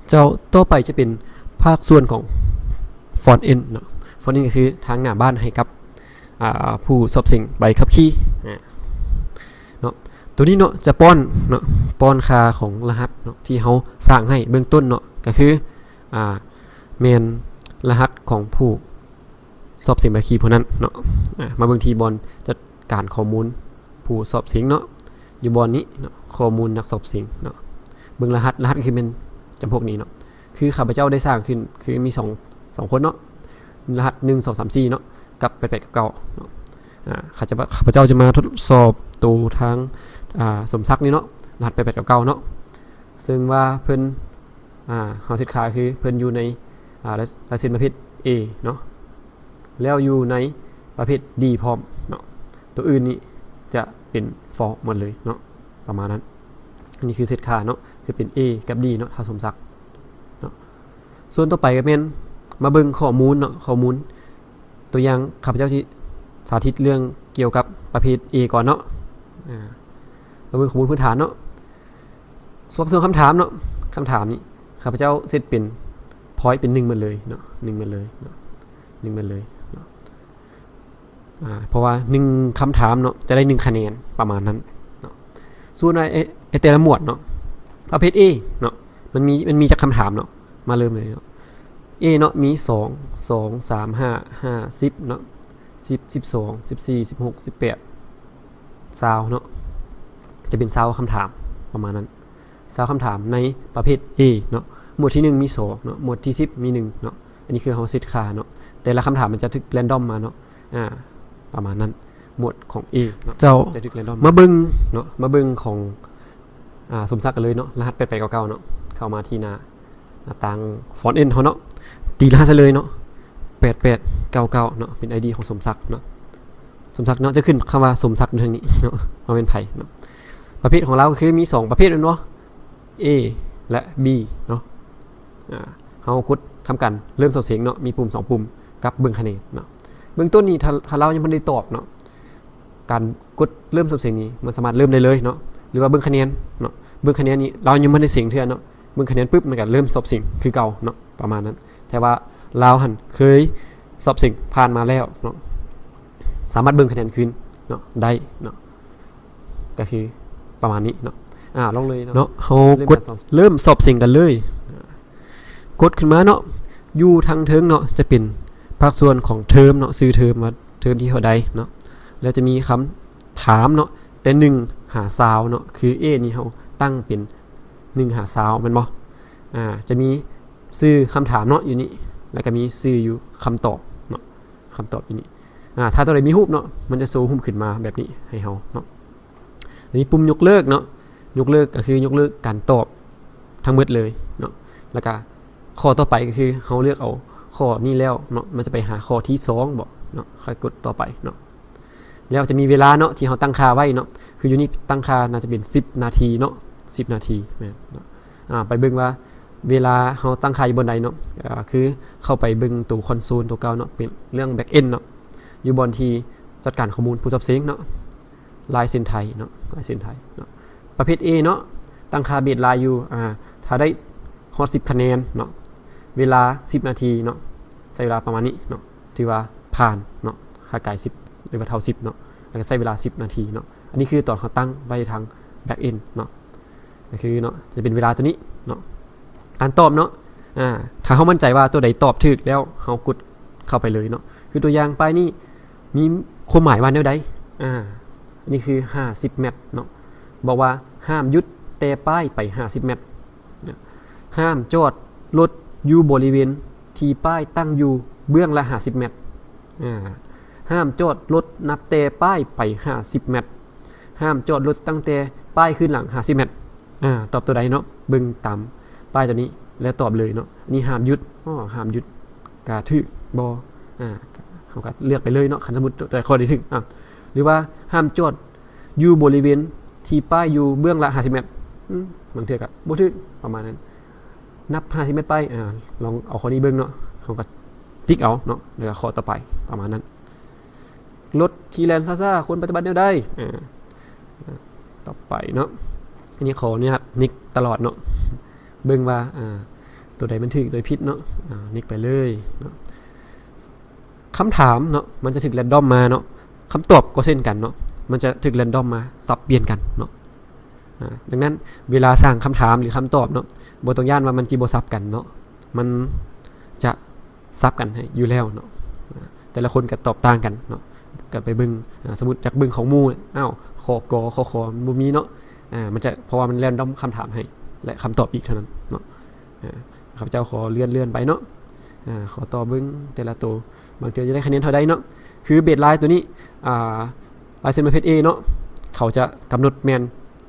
ເຈົ້າ ຕໍ່ໄປຈະເປັນພາກສ່ວນຂອງ Front End ເນາະ. Front End ກໍຄືທາງໜ້າບ້ານໃຫ້ກັບ ອ່າ ຜູ້ສອບເສັງໃບຂັບຂີ່ ອ່າ ເນາະ. ໂຕນີ້ເນາະ ຈະປ້ອນເນາະ ປ້ອນຄ່າຂອງລະຫັດເນາະ ທີ່ເຮົາສ້າງໃຫ້ເບື້ອງຕົ້ນເນາະ ກໍຄື ອ່າ ແມ່ນລະຫັດຂອງຜູ້ສອບເສັງໃບຂັບຂີ່ຜູ້ນັ້ນເນາະ. ອ່າ ມາເບິ່ງທີ່ບ່ອນຈັດການຂໍ້ມູນຜູ້ສອບເສັງເນາະ ຢູ່ບ່ອນນີ້ເນາະ ຂໍ້ມູນນັກສອບເສັງເນາະ. ເບິ່ງລະຫັດ ລະຫັດກໍຄືແມ່ນຈຳພວກນີ້ເນາະ ຄືຂ້າພະເຈົ້າໄດ້ສ້າງຂຶ້ນ ຄືມີສອງ ສອງຄົນເນາະ ລະຫັດ ໜຶ່ງ ສອງ ສາມ ສີ່ ເນາະ ກັບ ແປດ ແປດ ເກົ້າ ເກົ້າ ເນາະ. ອ່າ ຂ້າຈະ ຂ້າພະເຈົ້າຈະມາທົດສອບໂຕທາງ ອ່າ ສົມສັກນີ້ເນາະ ລະຫັດ ແປດ ແປດ ເກົ້າ ເກົ້າ ເນາະ ເຊິ່ງວ່າເພິ່ນ ອ່າ ເຮົາເຊັດຄ່າຄືເພິ່ນຢູ່ໃນ ອ່າ ລາຍ ລາຍເຊັນປະເພດ A ເນາະ ແລ້ວຢູ່ໃນປະເພດ D ພ້ອມເນາະ. ໂຕອື່ນນີ້ຈະເປັນ false ໝົດເລີຍເນາະ ປະມານນັ້ນ. ອັນນີ້ຄືເຊັດຄ່າເນາະ ຄືເປັນ A ກັບ D ເນາະ ຖ້າສົມສັກເນາະ. ສ່ວນຕໍ່ໄປກໍແມ່ນມາເບິ່ງຂໍ້ມູນເນາະ ຂໍ້ມູນ ຕົວຢ່າງ ຂ້າພະເຈົ້າຊິສາທິດເລື່ອງກ່ຽວກັບປະເພດ A ກ່ອນເນາະ. ອ່າ ມາເບິ່ງຂໍ້ມູນພື້ນຖານເນາະ. ສ່ວນ ສ່ວນຄຳຖາມເນາະ ຄຳຖາມນີ້ ຂ້າພະເຈົ້າເຊັດເປັນ point ເປັນ ໜຶ່ງ ໝົດເລີຍເນາະ ໜຶ່ງ ໝົດເລີຍເນາະ ໜຶ່ງ ໝົດເລີຍເນາະ. ອ່າ ເພາະວ່າ ໜຶ່ງ ຄຳຖາມເນາະ ຈະໄດ້ ໜຶ່ງ ຄະແນນ ປະມານນັ້ນເນາະ. ສ່ວນໃນ ໃນແຕ່ລະໝວດເນາະ ປະເພດ A ເນາະ ມັນມີ ມັນມີຈັກຄຳຖາມເນາະ ມາເລີ່ມເລີຍເນາະ. A ເນາະ ມີ ສອງ ສອງ ສາມ ຫ້າ ຫ້າ ສິບ ເນາະ ສິບ ສິບສອງ ສິບສີ່ ສິບຫົກ ສິບແປດ ຊາວ ເນາະ ຈະເປັນ ຊາວ ຄຳຖາມ ປະມານນັ້ນ ຊາວ ຄຳຖາມໃນປະເພດ A ເນາະ. ໝວດທີ ໜຶ່ງ ມີ ສອງ ເນາະ ໝວດທີ ສິບ ມີ ໜຶ່ງ ເນາະ. ອັນນີ້ຄືເຮົາເຊັດຄ່າເນາະ ແຕ່ລະຄຳຖາມມັນຈະຖືກ random ມາເນາະ ອ່າ ປະມານນັ້ນ. ໝວດຂອງ A ເນາະ ເຈົ້າ ຈະຖືກ random ມາເບິ່ງເນາະ ມາເບິ່ງຂອງ ອ່າ ສົມສັກກັນເລີຍເນາະ ລະຫັດ ແປດ ແປດ ເກົ້າ ເກົ້າ ເນາະ. ເຂົ້າມາທີ່ໜ້າ ໜ້າຕ່າງ Front End ເຮົາເນາະ ຕີລະຫັດໃສ່ເລີຍເນາະ ແປດ ແປດ ເກົ້າ ເກົ້າ ເນາະ ເປັນ ID ຂອງສົມສັກເນາະ. ສົມສັກເນາະ ຈະຂຶ້ນຄຳວ່າສົມສັກຢູ່ທາງນີ້ເນາະ ວ່າແມ່ນໃຜເນາະ. ປະເພດຂອງລາວກໍຄືມີສອງປະເພດແມ່ນບໍ່ A ແລະ B ເນາະ. ອ່າ ເຮົາກົດທຳການເລີ່ມສອບເສັງເນາະ ມີປຸ່ມສອງປຸ່ມ ກັບເບິ່ງຄະແນນເນາະ. ເບື້ອງຕົ້ນນີ້ ຖ້າ ຖ້າລາວຍັງບໍ່ໄດ້ຕອບເນາະ ການກົດເລີ່ມສອບເສັງນີ້ ມັນສາມາດເລີ່ມໄດ້ເລີຍເນາະ ຫຼືວ່າເບິ່ງຄະແນນເນາະ. ເບິ່ງຄະແນນນີ້ ລາວຍັງບໍ່ໄດ້ເສັງເທື່ອເນາະ ເບິ່ງຄະແນນປຶບ ມັນກໍເລີ່ມສອບເສັງຄືເກົ່າເນາະ ປະມານນັ້ນ. ແຕ່ວ່າລາວຫັ້ນເຄີຍສອບເສັງຜ່ານມາແລ້ວເນາະ ສາມາດເບິ່ງຄະແນນຄືນເນາະ ໄດ້ເນາະ ກໍຄືປະມານນີ້ເນາະ. ອ່າ ລອງເລີຍເນາະ ເນາະ ເຮົາກົດເລີ່ມສອບເສັງກັນເລີຍ. ກົດຂຶ້ນມາເນາະ ຢູ່ທາງເທິງເນາະ ຈະເປັນພາກສ່ວນຂອງເທີມເນາະ ຊື່ເທີມວ່າເທີມທີ່ເທົ່າໃດເນາະ ແລ້ວຈະມີຄຳຖາມເນາະ ແຕ່ ໜຶ່ງ ຫາ ຊາວ ເນາະ. ຄື A ນີ້ເຮົາຕັ້ງເປັນ ໜຶ່ງ ຫາ ຊາວ ແມ່ນບໍ່? ອ່າ ຈະມີຊື່ຄຳຖາມເນາະ ຢູ່ນີ້ ແລ້ວກໍມີຊື່ຢູ່ຄຳຕອບເນາະ ຄຳຕອບຢູ່ນີ້. ອ່າ ຖ້າຕົວໃດມີຮູບເນາະ ມັນຈະໂຊຮູບຂຶ້ນມາແບບນີ້ໃຫ້ເຮົາເນາະ. ແລ້ວມີປຸ່ມຍົກເລີກເນາະ ຍົກເລີກກໍຄືຍົກເລີກການຕອບທັງໝົດເລີຍເນາະ. ແລ້ວກໍຂໍ້ຕໍ່ໄປກໍຄືເຮົາເລືອກເອົາຂໍ້ນີ້ແລ້ວເນາະ ມັນຈະໄປຫາຂໍ້ທີສອງບໍເນາະ ຄ່ອຍກົດຕໍ່ໄປເນາະ. ແລ້ວຈະມີເວລາເນາະ ທີ່ເຮົາຕັ້ງຄ່າໄວ້ເນາະ ຄືຢູ່ນີ້ຕັ້ງຄ່າໜ້າຈະເປັນສິບນາທີເນາະ ສິບນາທີແມ່ນເນາະ. ອ່າ ໄປເບິ່ງວ່າເວລາເຮົາຕັ້ງຄ່າຢູ່ບ່ອນໃດເນາະ ອ່າ ຄືເຂົ້າໄປເບິ່ງໂຕຄອນໂຊນໂຕເກົ່າເນາະ ເປັນເລື່ອງ back end ເນາະ ຢູ່ບ່ອນທີ່ຈັດການຂໍ້ມູນຜູ້ສອບເສັງເນາະ ລາຍເສັ້ນໄທເນາະ ລາຍເສັ້ນໄທເນາະ. ປະເພດ A ເນາະ ຕັ້ງຄ່າ baseline ຢູ່ ອ່າ ຖ້າໄດ້ຮອດສິບຄະແນນເນາະ ເວລາສິບນາທີເນາະ ໃຊ້ເວລາປະມານນີ້ເນາະ ຖືວ່າຜ່ານເນາະ ຄ່າກາຍສິບ ຫຼືວ່າເທົ່າສິບເນາະ ແລ້ວກໍໃຊ້ເວລາສິບນາທີເນາະ. ອັນນີ້ຄືຕອນເຮົາຕັ້ງໄວ້ທາງ back end ເນາະ ກໍຄືເນາະ ຈະເປັນເວລາຕົວນີ້ເນາະ ການຕອບເນາະ. ອ່າ ຖ້າເຮົາໝັ້ນໃຈວ່າຕົວໃດຕອບຖືກແລ້ວ ເຮົາກົດເຂົ້າໄປເລີຍເນາະ. ຄືຕົວຢ່າງປ້າຍນີ້ມີຄວາມໝາຍວ່າແນວໃດ? ອ່າ ອັນນີ້ຄືຫ້າສິບແມັດເນາະ ບອກວ່າຫ້າມຢຸດແຕ່ປ້າຍໄປຫ້າສິບແມັດ. ນະ ຫ້າມຈອດລົດຢູ່ບໍລິເວນທີ່ປ້າຍຕັ້ງຢູ່ເບື້ອງລະຫ້າສິບແມັດ. ອ່າ ຫ້າມຈອດລົດນັບແຕ່ປ້າຍໄປຫ້າສິບແມັດ. ຫ້າມຈອດລົດຕັ້ງແຕ່ປ້າຍຄືນຫຼັງຫ້າສິບແມັດ. ອ່າ ຕອບຕົວໃດເນາະ? ເບິ່ງຕາມປ້າຍຕົວນີ້ແລ້ວຕອບເລີຍເນາະ. ອັນນີ້ຫ້າມຢຸດ. ອໍ ຫ້າມຢຸດ ກະຖືກບໍ່? ອ່າ ເຮົາກະເລືອກໄປເລີຍເນາະ ຄັນສົມມຸດຕົວໃດຂໍ້ໃດຖືກ. ອ່າ ຫຼືວ່າຫ້າມຈອດ ຢູ່ບໍລິເວນທີ່ປ້າຍຢູ່ເບື້ອງລະຫ້າສິບແມັດ. ອືມ ບາງເທື່ອກໍບໍ່ຖືກ ປະມານນັ້ນ. ນັບຫ້າສິບແມັດໄປ. ອ່າ ລອງເອົາຂໍ້ນີ້ເບິ່ງເນາະ ເຮົາກໍຕິກເອົາເນາະ ແລ້ວກໍຂໍ້ຕໍ່ໄປ ປະມານນັ້ນ. ລົດທີ່ແລ່ນຊ້າໆ ຄວນປະຕິບັດແນວໃດ? ອ່າ ຕໍ່ໄປເນາະ ອັນນີ້ຂໍອະນຸຍາດນິກຕະຫຼອດເນາະ ເບິ່ງວ່າ ອ່າ ຕົວໃດມັນຖືກ ຕົວໃດຜິດເນາະ ອາ ເນັກໄປເລີຍເນາະ. ຄຳຖາມເນາະ ມັນຈະຖືກແຣນດອມມາເນາະ, ຄຳຕອບກໍເຊັ່ນກັນເນາະ ມັນຈະຖືກແຣນດອມມາສັບປ່ຽນກັນເນາະ. ອາ ດັ່ງນັ້ນເວລາສ້າງຄຳຖາມ ຫຼື ຄຳຕອບເນາະ ບໍ່ຕ້ອງຢ້ານວ່າມັນຊິບໍ່ສັບກັນເນາະ, ມັນຈະສັບກັນໃຫ້ຢູ່ແລ້ວເນາະ. ອາ ແຕ່ລະຄົນກໍຕອບຕ່າງກັນເນາະ, ກໍໄປເບິ່ງ ອາ ສົມມຸດຢາກເບິ່ງຂອງໝູ່ ອ້າວ ຂໍ້ ກ ຂໍ້ ຂ ມັນບໍ່ມີເນາະ. ອາ ມັນຈະ ເພາະວ່າມັນແຣນດອມຄຳຖາມໃຫ້ ແລະ ຄຳຕອບອີກເທົ່ານັ້ນເນາະ. ອາ ຂ້າພະເຈົ້າຂໍເລື່ອນ ເລື່ອນໄປເນາະ. ອາ ຂໍຕໍ່ເບິ່ງແຕ່ລະໂຕ ບາງເທື່ອຈະໄດ້ຄະແນນເທົ່າໃດເນາະ. ຄືເບສລາຍໂຕນີ້ ອາ ລາຍເຊັນປະເພດ A ເນາະ ເຂົາຈະກຳນົດແມ່ນ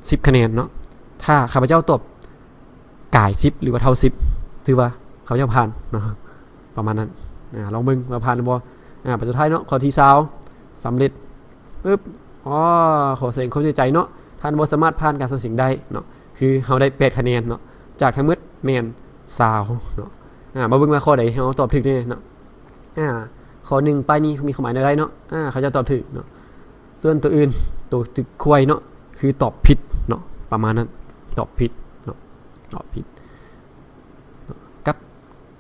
ສິບຄະແນນເນາະ. ຖ້າຂ້າພະເຈົ້າຕອບກາຍສິບ ຫຼືວ່າເທົ່າສິບ ຖືວ່າຂ້າພະເຈົ້າຜ່ານເນາະ ປະມານນັ້ນ. ອາ ລອງເບິ່ງວ່າຜ່ານຫຼືບໍ່. ອາ ບັດສຸດທ້າຍເນາະ ຂໍ້ທີຊາວ ສຳເລັດ ປຶບ ອໍ ຂໍສະແດງຄວາມເສຍໃຈເນາະ ທ່ານບໍ່ສາມາດຜ່ານການສອບເສັງໄດ້ເນາະ. ຄືເຮົາໄດ້ແປດຄະແນນເນາະ ຈາກທັງໝົດແມ່ນຊາວເນາະ. ອາ ມາເບິ່ງວ່າຂໍ້ໃດເຮົາຕອບຖືກແດ່ເນາະ. ອາ ຂໍ້ໜຶ່ງປ້າຍນີ້ມີຄວາມໝາຍແນວໃດເນາະ. ອາ ເຂົາເຈົ້າຕອບຖືກເນາະ. ສ່ວນຕົວອື່ນ ຕົວຖືກຄວາຍເນາະ ຄືຕອບຜິດເນາະ ປະມານນັ້ນ ຕອບຜິດເນາະ ຕອບຜິດເນາະ. ກັບ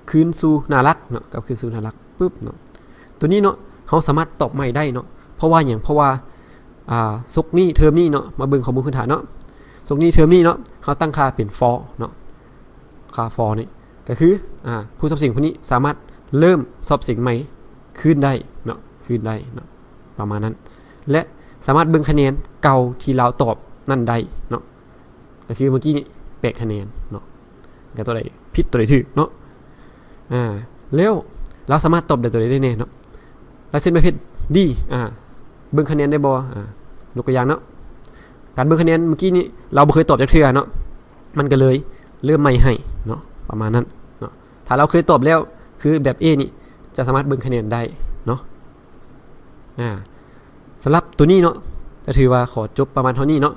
ຄືນສູ່ໜ້າຫຼັກເນາະ ກັບຄືນສູ່ໜ້າຫຼັກ ປຶບເນາະ. ຕົວນີ້ເນາະ ເຮົາສາມາດຕອບໃໝ່ໄດ້ເນາະ. ເພາະວ່າຫຍັງ? ເພາະວ່າ ອ່າ ສົກນີ້ເທີມນີ້ເນາະ ມາເບິ່ງຂໍ້ມູນພື້ນຖານເນາະ ສົກນີ້ເທີມນີ້ເນາະ ເຮົາຕັ້ງຄ່າເປັນ false ເນາະ. ຄ່າ false ນີ້ກໍຄື ອ່າ ຜູ້ສອບເສັງຜູ້ນີ້ສາມາດເລີ່ມສອບເສັງໃໝ່ຄືນໄດ້ເນາະ ຄືນໄດ້ເນາະ ປະມານນັ້ນ ແລະ ສາມາດເບິ່ງຄະແນນເກົ່າທີ່ລາວຕອບນັ້ນໄດ້ເນາະ. ກໍຄືເມື່ອກີ້ນີ້ແປດຄະແນນເນາະ ກໍຕົວໃດຜິດ ຕົວໃດຖືກເນາະ. ອາ ແລ້ວລາວສາມາດຕອບໄດ້ຕົວໃດໄດ້ແດ່ເນາະ? ລາຍເຊັນປະເພດ D ອາ ເບິ່ງຄະແນນໄດ້ບໍ່? ອາ ຍົກຕົວຢ່າງເນາະ ການເບິ່ງຄະແນນເມື່ອກີ້ນີ້ລາວບໍ່ເຄີຍຕອບຈັກເທື່ອເນາະ ມັນກໍເລີຍເລີ່ມໃໝ່ໃຫ້ເນາະ ປະມານນັ້ນເນາະ. ຖ້າລາວເຄີຍຕອບແລ້ວ ຄືແບບ A ນີ້ ຈະສາມາດເບິ່ງຄະແນນໄດ້ເນາະ. ອາ ສຳລັບຕົວນີ້ເນາະ ກໍຖືວ່າຂໍຈົບປະມານເທົ່ານີ້ເນາະ.